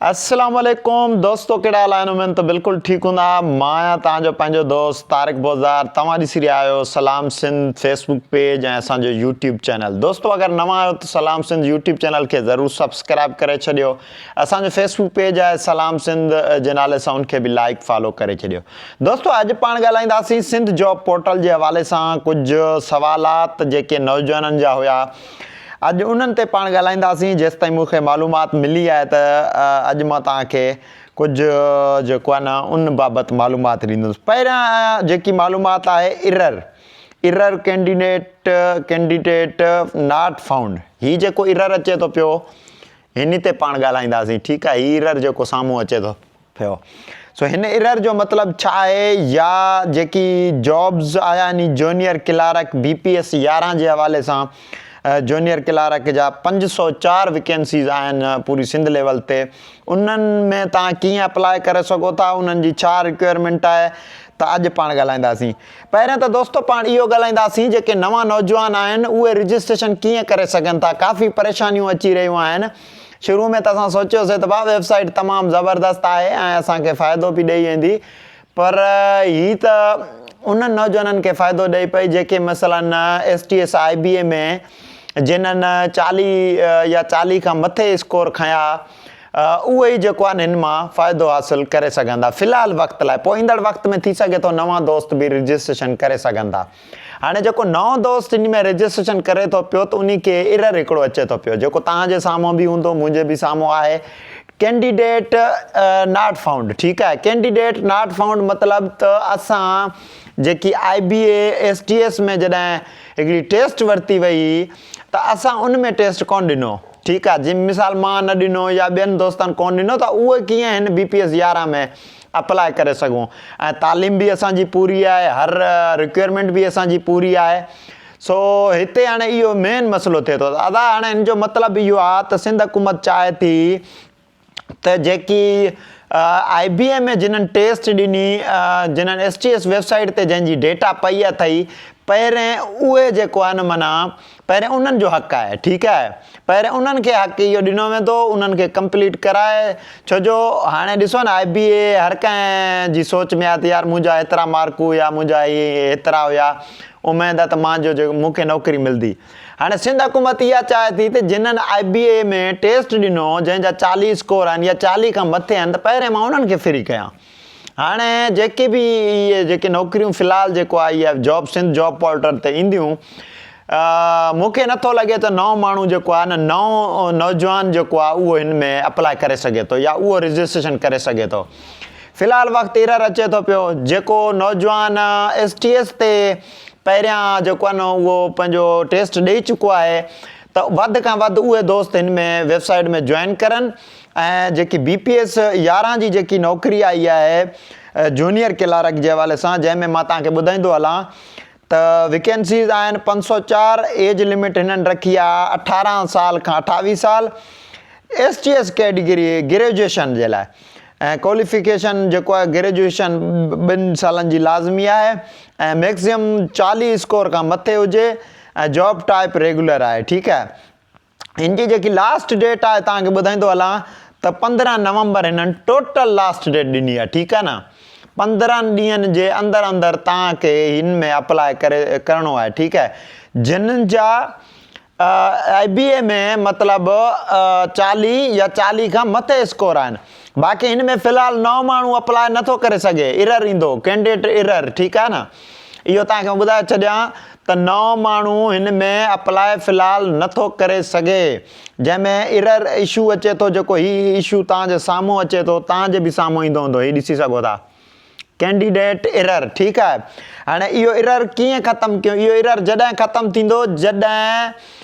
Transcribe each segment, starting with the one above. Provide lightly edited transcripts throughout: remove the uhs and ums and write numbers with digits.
السلام عليڪم دوستو ڪهڙا حال آهن اميد ته بلڪل ٺيڪ هوندا مان آهيان توهان جو پنهنجو دوست طارق بوزار توهان ڏسي رهيا آهيو سلام سنڌ فيسبوڪ پيج ۽ اسان جو يوٽيوب چينل دوستو اگر نوان آهيو ته سلام سنڌ يوٽيوب چينل کي ضرور سبسڪرائب ڪري ڇڏيو اسان جو فيسبوڪ پيج آهي سلام سنڌ جي نالي سان ان کي به لائڪ فالو ڪري ڇڏيو دوستو اڄ پاڻ ڳالهائينداسين سنڌ جاب پورٽل جي حوالي سان ڪجهه سوالات جيڪي نوجوانن جا هيا اڄ انهن تي پاڻ ڳالهائينداسين جيستائين مون کي معلومات ملي آهي ته اڄ مان توهان کي ڪجهه جيڪو آهي نه ان بابت معلومات ڏيندس پهريان جيڪي معلومات آهي error error candidate candidate not found هي جيڪو ارر اچي ٿو پيو هن تي پاڻ ڳالهائينداسين ٺيڪ آهي هي ارر جيڪو سامهون اچي ٿو ٿيو سو هن ايرر جو مطلب ڇا آهي يا جيڪي جابز آيا آهن جونيئر ڪلارڪ بي پي ايس 11 جي حوالي سان جونيئر ڪلارڪ جا 504 ويڪنسيز آهن پوري سنڌ ليول تي انهن ۾ تان ڪيئن اپلاء ڪري سگهو ٿا انهن جي ڇا رڪوائرمينٽ آهي ته اڄ پاڻ ڳالهائينداسين پهريان ته دوستو پاڻ اهو ڳالهائينداسين جيڪي نوان نوجوان آهن اهي رجسٽريشن ڪيئن ڪري سگهن ٿا ڪافي پريشانيون اچي رهيون آهن شروع ۾ ته اسان سوچيوسي ته واهه ويب سائيٽ تمام زبردست آهي ۽ اسان کي فائدو به ڏئي ويندي پر هي ته انهن نوجوانن کي فائدو ڏئي پئي جيڪي مثلا S T S I B A ۾ جنھن چاليهه يا چاليهه کان مٿي اسڪور کنيا اهي ئي جيڪو آهن هن مان فائدو حاصل ڪري سگهندا في الحال وقت لاء پوء ايندڙ وقت ۾ ٿي سگهي ٿو نوان دوست به رجسٽريشن ڪري سگهن ٿا. هاڻي جيڪو نئون دوست ان ۾ رجسٽريشن ڪري ٿو پيو ته انهي کي ايرر هڪڙو اچي ٿو پيو جيڪو توهان جي سامهون به هوندو منهنجي به سامهون آهي ڪينڊيڊيٽ not found ٺيڪ آهي ڪينڊيڊيٽ not found مطلب ته اسان جيڪي I B A S T S ۾ جڏهن هڪڙي ٽيسٽ ورتي وئي ته اسان ان ۾ ٽيسٽ ڪون ڏنو ٺيڪ آهي جي مثال مان نه ڏنو يا ٻين دوستن ڪون ڏنو ته اهي ڪيئن هن بي پي ايس 11 ۾ اپلاء ڪري سگهون ۽ تعليم به اسان جي پوري آهي هر رڪوائرمينٽ به اسان جي پوري آهي سو هتي هاڻي اهو مين مسئلو ٿئي ٿو ادا هاڻي هن جو مطلب اهو آهي ته سنڌ حڪومت چاهي ٿي ته جيڪي آء بي اي ۾ جنھن ٽيسٽ ڏني جنھن S T S web site تي جنھن جي ڊيٽا پئي اٿئي پهرين اهي جيڪو آهي نه معنيٰ پهرين انهن جو حق آهي ٺيڪ آهي پهرين انهن کي حق اهو ڏنو ويندو انهن کي ڪمپليٽ ڪرائي ڇو جو هاڻي ڏسو نه آء بي اي هر ڪنهن جي سوچ ۾ آهي ته يار منهنجا هيترا مارڪ هيا منهنجا هي هيترا هيا اميد آهي ته مان جو مون کي نوڪري ملدي هاڻي سنڌ حڪومت اها چاهي ٿي ته جنهن آء بي اي ۾ ٽيسٽ ڏنو جنهن جا چاليهه اسڪور آهن يا چاليهه کان مٿي آهن ته پهرين مان انهن کي فري ڪيان هاڻي جيڪي به اهي جيڪي نوڪريون في الحال جيڪو آهي اها جاب سنڌ جاب پورٽل تي اينديون مون کي نٿو لڳي ته نئون ماڻهو جيڪو آهي نه نئون نوجوان جيڪو آهي اهو هن ۾ اپلاء ڪري سگهي ٿو يا اهو رجسٽريشن ڪري سگهي ٿو في الحال وقت ايرر اچي ٿو پيو جيڪو نوجوان ايس ٽي ايس تي پهريان جيڪو آهي نه اهو پنهنجو ٽيسٽ ڏئي چڪو آهي ته وڌ کان وڌ اهي دوست هن ۾ ويب سائيٽ ۾ جوائن ڪرن ۽ جيڪي بي پي ايس 11 جي جيڪي نوڪري آئي آهي جونيئر ڪلارڪ جي حوالي سان جنهن ۾ مان توهان کي ٻڌائيندو هلان ته ويڪينسيز آهن 504 ايج لمٽ هنن رکي آهي 18 سال کان 28 سال S T S category graduation جي لاء ۽ ڪواليفڪيشن جيڪو آهي گريجوئيشن ٻن سالن جي لازمي آهي ۽ ميڪسيمم 40 اسڪور کان مٿي هجي ۽ جاب ٽائپ ريگولر آهي ٺيڪ آهي هن جي جيڪي لاسٽ ڊيٽ آهي توهان کي ٻڌائيندو هلان ته 15 نومبر هنن ٽوٽل لاسٽ ڊيٽ ڏني آهي ٺيڪ آهي نه 15 ڏينهن جي اندر اندر توهان کي هن ۾ اپلاء ڪري ڪرڻو آهي ٺيڪ آهي جن جا آء بي اي ۾ مطلب 40 يا 40 کان مٿي اسڪور آهن باقي هن ۾ في الحال نئون ماڻهو اپلاء نٿو ڪري سگهي ايرر ايندو ڪينڊيڊيٽ ايرر ٺيڪ آهي نه اهو توهان کي ٻڌائي ڇڏيان ته نئون ماڻهو هن ۾ اپلاء في الحال نه ٿو ڪري سگهي جنهن ۾ ايرر اشو اچي ٿو جيڪو هي اشو توهان جي سامهون اچي ٿو توهان جي به سامهون ايندو هوندو هي ڏسي سگهو ٿا ڪينڊيڊيٽ ايرر ٺيڪ آهي هاڻي اهو ايرر ڪيئن ختم ڪيون اهو ايرر جڏهن ختم ٿيندو جڏهن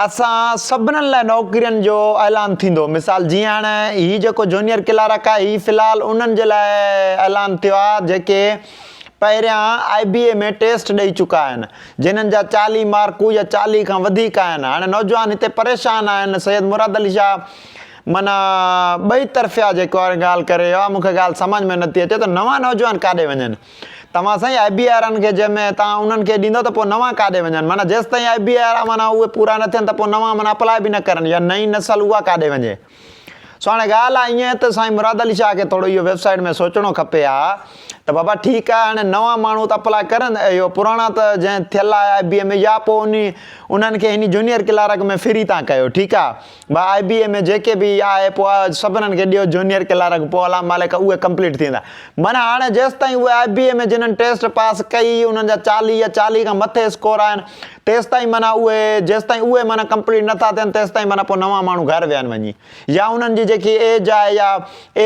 اسان سڀنن لاء نوڪرين جو اعلان ٿيندو. مثال جيئن هاڻ هي جيڪو جونيئر ڪلارڪ آهي هي في الحال انهن جي لاء اعلان ٿيو آهي جيڪي پهريان آء بي اي ۾ ٽيسٽ ڏئي چڪا آهن جنهن جا چاليهه مارڪون يا چاليهه کان وڌيڪ آهن هاڻي نوجوان هتي پريشان آهن سيد مراد علي شاهه معنيٰ ٻئي طرفيا جيڪو آهي ڳالهه ڪري ويو آهي مون کي ڳالهه سمجهه ۾ نٿي اچي ته نوان نوجوان ڪاڏي وڃن. توهان سائين آء بي آرن کي جنهن ۾ توهان انهن کي ڏيندو ته پوء نوان ڪاڏي وڃن معنيٰ جيستائين آء بي آر معنيٰ اهي پورا نه ٿين ته پوء نوان معنيٰ اپلاء به نه ڪرن يا نئين نسل اها ڪاڏي وڃي. سو هاڻي ڳالهه آهي ائين ته سائين مراد علي شاهه کي ٿورو اهو ويب سائيٽ ۾ سوچڻو کپي ها ته بابا ٺيڪ آهي هاڻي نوان ماڻهو ته اپلاء ڪرن اهو پراڻا ته جنهن ٿيل آهي آء بي اي ۾ يا پوء انهي انهن کي هني جونيئر ڪلارڪ ۾ فري تان ڪيو ٺيڪ آهي ڀا آء بي اي ۾ جيڪي به آهي پوء سڀنن کي ڏيو جونيئر ڪلارڪ پوء الله مالڪ اهي ڪمپليٽ ٿيندا معنيٰ هاڻي جيستائين اهي آء بي اي ۾ جنھن ٽيسٽ پاس ڪئي انهن جا چاليهه يا چاليهه کان مٿي اسڪور آهن تيستائين معنيٰ اهي جيستائين اهي معنيٰ ڪمپليٽ نٿا ٿين تيستائين معنيٰ پوء نوان ماڻهو گهر ويهن وڃي يا انهن جي جيڪي ايج آهي يا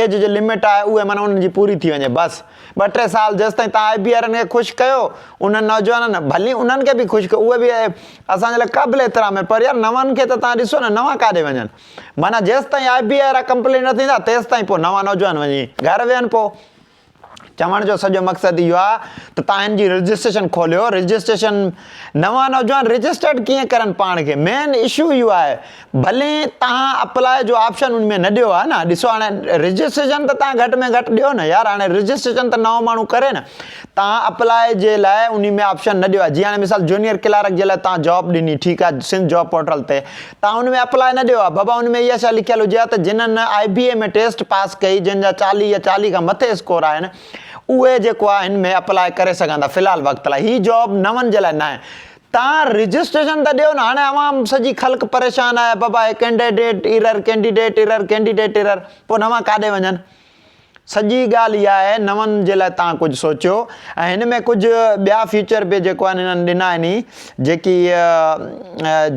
ايج جي لمٽ آهي اهي معنيٰ انهن جي پوري ٿي وڃي بس ٻه ٽي سال جيستائين تان آء بي وارن کي خوش ڪيو انهن نوجوانن ڀلي انهن کي به خوش ڪيو اهي به اسان جي لاء قابل احترام آهن پر يار نون کي ته تان ڏسو نه نوان ڪاڏي وڃن معنيٰ جيستائين آء بي وارا ڪمپليٽ نه ٿيندا تيستائين پوء نوان نوجوان وڃي گهر ويهن پوء چوڻ جو سڄو مقصد اهو آهي ته تان هن جي رجسٽريشن کوليو رجسٽريشن نوان نوجوان رجسٽرڊ ڪيئن ڪرن پاڻ کي مين اشو اهو آهي ڀلي تان اپلاء جو آپشن ان ۾ نه ڏيو آهي نه ڏسو هاڻي رجسٽريشن ته تان گهٽ ۾ گهٽ ڏيو نه يار هاڻي رجسٽريشن ته نئون ماڻهو ڪري نه تان اپلاء جي لاء ان ۾ آپشن نه ڏيو آهي جي هاڻي مثال جونيئر ڪلارڪ جي لاء تان جاب ڏني ٺيڪ آهي سنڌ جاب پورٽل تي تان ان ۾ اپلاء نه ڏيو ها بابا ان ۾ اها شيء لکيل هجي ها ته جنھن آء بي اي ۾ ٽيسٽ پاس ڪئي جنھن جا چاليهه يا چاليهه کان مٿي اسڪور آهن اهي جيڪو آهي هن ۾ اپلاء ڪري سگهن ٿا في الحال وقت لاء هي جاب نون جي لاء ناهي تان رجسٽريشن ته ڏيو نه هاڻي عوام سڄي خلق پريشان آهي بابا هي candidate error candidate error candidate error پوء نوان ڪاڏي وڃن سڄي ڳالهه اها آهي نون جي لاء توهان ڪجهه سوچيو ۽ هن ۾ ڪجهه ٻيا فيچر به جيڪو آهن هنن ڏنا آهن هي جيڪي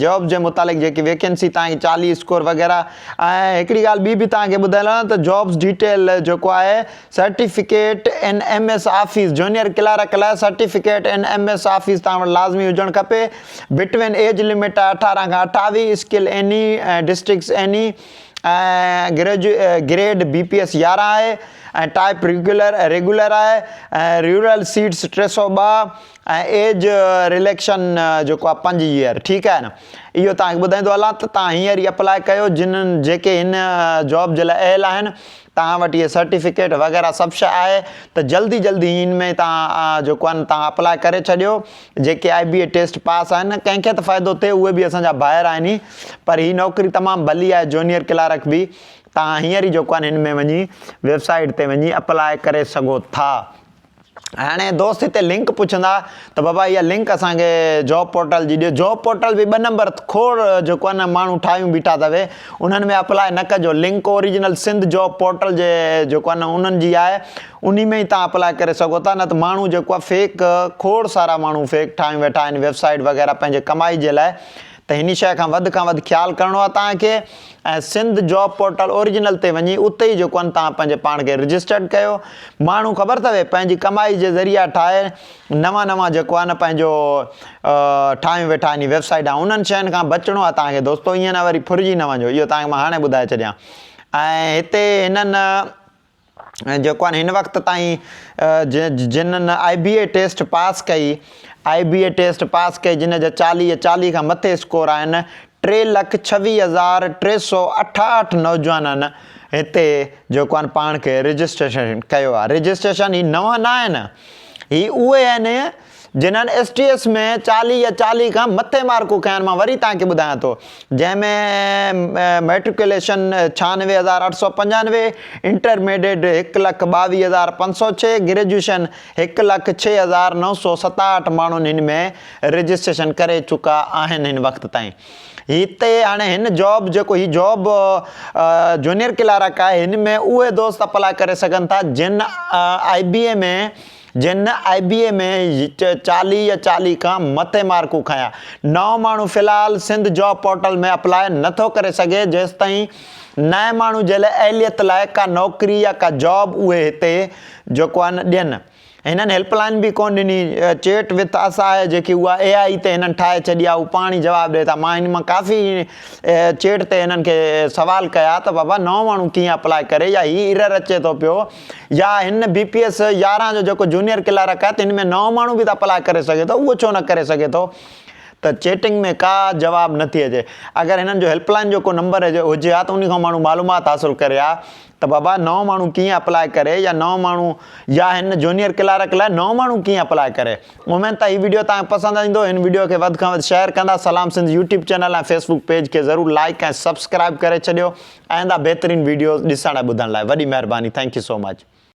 جاب جي متعلق جيڪي ويڪنسي توهان کي چاليهه اسڪور وغيره ۽ هڪڙي ڳالهه ٻي به توهان کي ٻڌايل هلان ته جابس ڊيٽيل جيڪو آهي certificate in M S office junior clerk لاء certificate in M S office توهان وٽ لازمي هجڻ کپي بٽوين ايج لمٽ آهي اٺارهن کان اٺاويهه اسڪل ايني ڊسٽرڪٽس ايني ۽ گريڊ بي پي ايس 11 آهي ۽ ٽائپ ريگيولر ريگيولر آهي ۽ رورل سيٽس 302 ۽ ايج رليڪشن جيڪو آهي 5 ايئر ٺيڪ آهي نه اهو توهان کي ٻڌائيندو هلان ته توهان هينئر ئي اپلاء ڪيو جن جيڪي هن جاب جي لاء اهل آهن توهان وٽ اهي سرٽيفڪيٽ وغيره سڀ شيء آهي ته جلدي جلدي هن ۾ توهان جيڪو آهي توهان اپلاء ڪري ڇڏيو جيڪي آء بي اي ٽيسٽ پاس آهن ڪنهن کي ته فائدو ٿئي اهي به اسان جا ڀائر آهن ئي پر هي نوڪري تمام ڀلي آهي جونيئر ڪلارڪ به توهان هينئر ئي جيڪو آهي هن ۾ وڃي ويب سائيٽ تي وڃي اپلاء ڪري سگهو ٿا. هاڻي دوست هتي لنڪ پڇندا ته بابا اها لنڪ اسان کي جاب پورٽل جي ڏيو جاب پورٽل به ٻه نمبر کوڙ جيڪو آهي نه ماڻهو ٺاهيون بيٺا اٿوي انهن ۾ اپلاء نه ڪجو link original Sindh job portal جي جيڪو آهي نه انهن جي آهي انهي ۾ ئي تان اپلاء ڪري سگهو ٿا نه ته ماڻهو جيڪو آهي فيڪ کوڙ سارا ماڻهو فيڪ ٺاهيون ويٺا آهن ويب سائيٽ وغيره پنهنجي ڪمائي جي لاء ته هن شيء کان وڌ کان وڌ خيال ڪرڻو آهي توهان کي ۽ سنڌ جاب پورٽل اوريجنل تي وڃي اتي ئي جيڪو آهن توهان پنهنجي پاڻ کي رجسٽرڊ ڪيو ماڻهو خبر اٿوي پنهنجي ڪمائي جي ذريعا ٺاهي نوان نوان جيڪو آهي نه پنهنجو ٺاهيون ويٺا آهن ويب سائيٽ انهن شين کان بچڻو آهي توهان کي دوستو ائين نه وري ڦرجي نه وڃو اهو توهان کي مان هاڻي ٻڌائي ڇڏيان ۽ هتي هنن جيڪو آهي هن وقت تائين جنھن آء بي اي ٽيسٽ پاس ڪئي آء بي اي ٽيسٽ پاس ڪئي جنھن جا چاليهه چاليهه کان مٿي اسڪور آهن ٽي لک ڇويهه هزار ٽي سو اٺاهٺ نوجوانن هتي جيڪو آهي پاڻ کي رجسٽريشن ڪيو آهي رجسٽريشن هي نوان نه آهن هي اهي آهن جنھن ايس ٽي ايس ۾ چاليهه يا چاليهه کان مٿي مارڪون کنيا آهن مان وري توهان کي ٻڌايان ٿو جنهن ۾ مئٽريڪيوليشن 96895، انٽرميڊيٽ هڪ لک ٻاويهه هزار پنج سؤ ڇهه، گريجوئيشن هڪ لک ڇهه هزار نو سؤ ستاهٺ ماڻهن هن ۾ رجسٽريشن ڪري چڪا آهن هن وقت تائين هتي هاڻي هن جاب جيڪو هي جاب جونيئر ڪلارڪ آهي هن ۾ اهي دوست اپلاء ڪري سگهن ٿا جن آء بي اي ۾ جن آء بي اي ۾ چاليهه يا چاليهه کان مٿي مارڪون کنيا. نئون ماڻهو في الحال سنڌ جاب پورٽل ۾ اپلاء نه ٿو ڪري سگهي جيستائين نئين ماڻهو جي لاء اهليت لاء ڪا نوڪري يا ڪا جاب اهي هتي جيڪو آهي نه ڏين. هنن هيلپ لائن به ڪونه ڏني. چيٽ وٿ اس آهي جيڪي اها اي آء تي هنن ٺاهي ڇڏي آهي هو پاڻ ئي جواب ڏئي ٿا. مان هن مان ڪافي چيٽ تي هنن کي سوال ڪيا ته بابا نئون ماڻهو ڪيئن اپلاء ڪري يا هي ايرر اچي ٿو پيو يا هن بي پي ايس 11 جو جيڪو جونيئر ڪلارڪ آهي ته هن ۾ نئون ماڻهو به ته اپلاء ڪري سگهي ٿو اهو ڇو نه ڪري سگهي ٿو ته چيٽنگ ۾ ڪا جواب نه ٿي اچي اگر هنن جو هيلپ لائن جو ڪو نمبر هجي ها ته انهي کان ماڻهو معلومات حاصل ڪري ها ته بابا نئون ماڻهو ڪيئن اپلاء ڪري يا نئون ماڻهو يا هن جونيئر ڪلارڪ لاء نئون ماڻهو ڪيئن اپلاء ڪري. اميد ته هي وڊيو توهان کي پسند ايندو هن وڊيو کي وڌ کان وڌ شيئر ڪندا سلام Sindh YouTube channel ۽ Facebook page کي ضرور لائيڪ ۽ سبسڪرائيب ڪري ڇڏيو آئنده بهترين وڊيوز ڏسڻ ۽ ٻڌڻ لاء وڏي مهرباني thank you so much.